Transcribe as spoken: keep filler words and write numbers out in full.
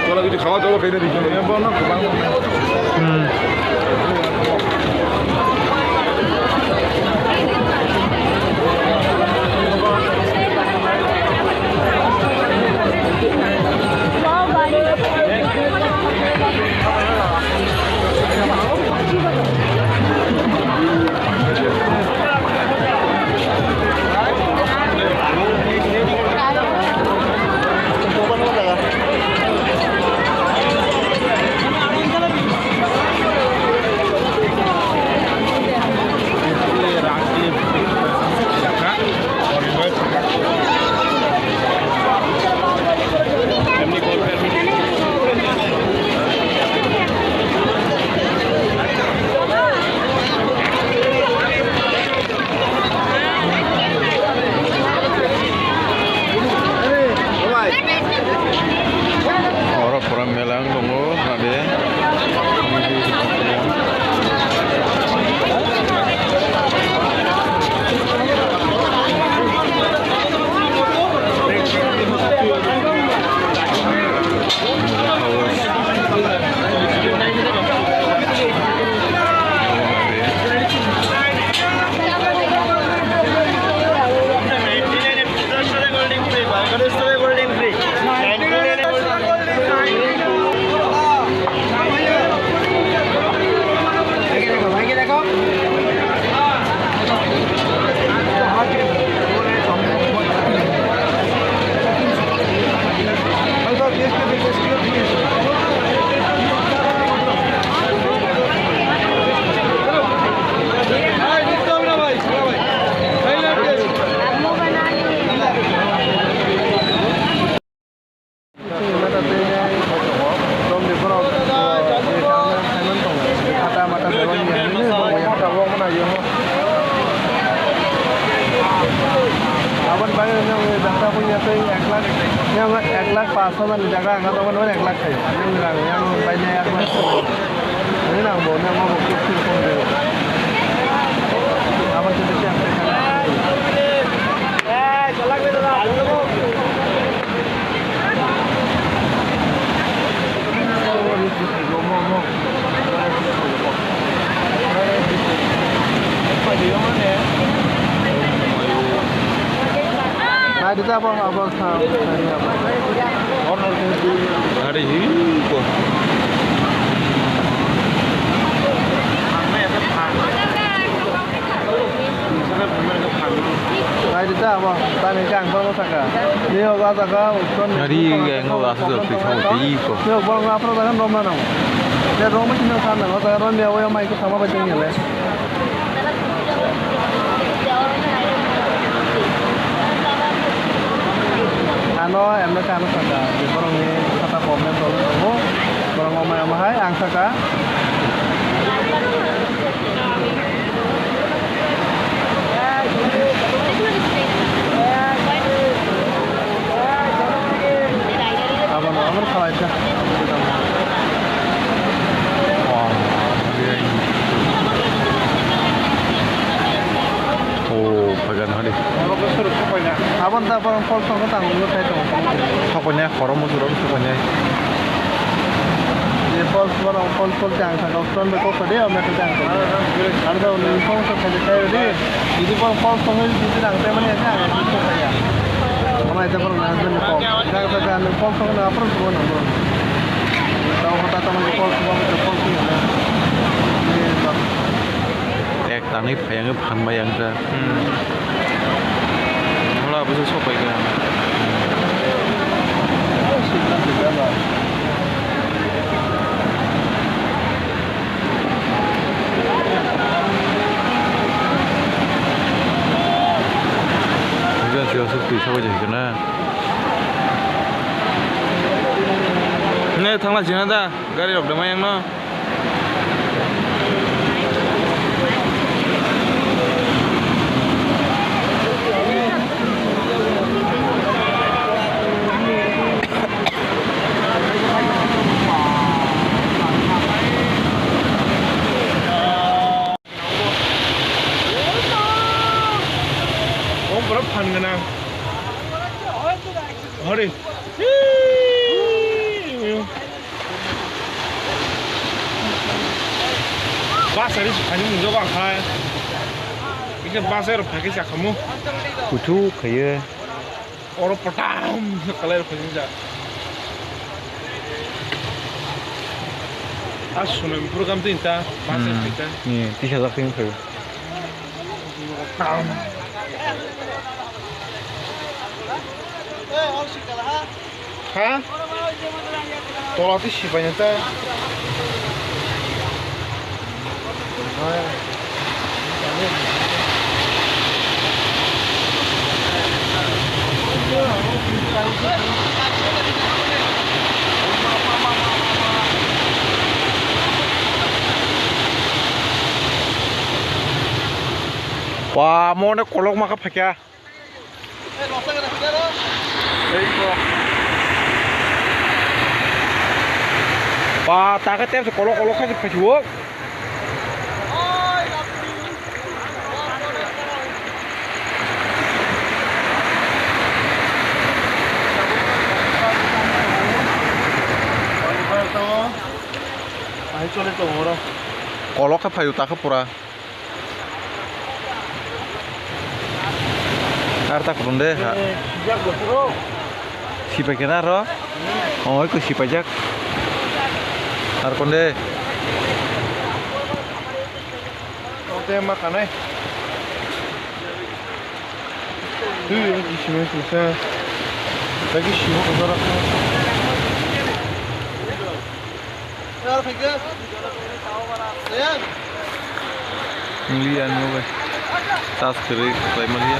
Kalau gitu khawa dolo kayaknya di sini. Ya, bono, bono. Hmm. Oro pura mela wng tongo, hade. Aboni bagwi nwng dakta buya tei ek lakh, nwng ek lakh paanch hajar ni jaga ang tongmani ek lakh khaio. Nwng rang yang bainai ek lakh. Nwng nang bo, nwng abo khe sini kong de. Abo khe bisi ang tei kha. Naidi ta abo, abo sa, sa ni abo. Ari hi ko. Naidi ta abo, tani khe ang bono saka. Ni o ba jaga, Ari yang o asa jok twi samo twi ko. Ni o bono aphro jaga romna nango. Ya romwi tini o sa nango, jaga romya o ya mai ko sama bai tong ya le. Ano, emne khe ano saka, borokni khata problem tongwi tongo, borok omo omo hai ang saka. Abono, abono khalai kha. Oh, phaikha nahardi. Aboni ta borok false tongo, tang nugwi khai tongo. Sokoinai, khoro muchurok sokoinai. Ye false borok, false, false ang sakha, stand bai kok sadi, o meter ang sakha. Ang sakha, nwng false khaidi khai rwdi. Jodi borok false tongo, jodi ang tei mani ang kok khaiya. Ama ita borok na husband ni kok. Jang sakha, nwng false tongo, nwng aphuru subo nang borok. Tamo kota tamo false tongo, false tongo. Ye, Ek tanwi phai ang phan bai ang ta. Hmm. Wala bwsa sopai kha. Bwsa siyaswk twi sabai jai kha na. Ne thangla jina da gari rok da mai ang no. Borok phan gwnang. Hori. Bus ari se phaini mungjago ang khai. Ike bus ero phaikhe chakhamu. Kuthuk khaiye. Oro potam kalai rok phaijak. A sunam program tin ta, bus Hmm. Tin ta. Ni, tisa jak tin khayo. Ha? Tola ti sipai na ta. Wa, mo ne kolok ma kha phakya. Ba, ta khe tep se kolok kolok khe se phaisio. Kolok khe phaio ta khe pura. Ar ta kwrwng de ha. Sipai khe na ro? Oi ko sipai jak. Ar kon de? Ote ma kanai. Twi ang kisi mai kisa. Lagi simo ko dora. Wngli ya nw bai. Tas kwrwi kwlai maliya.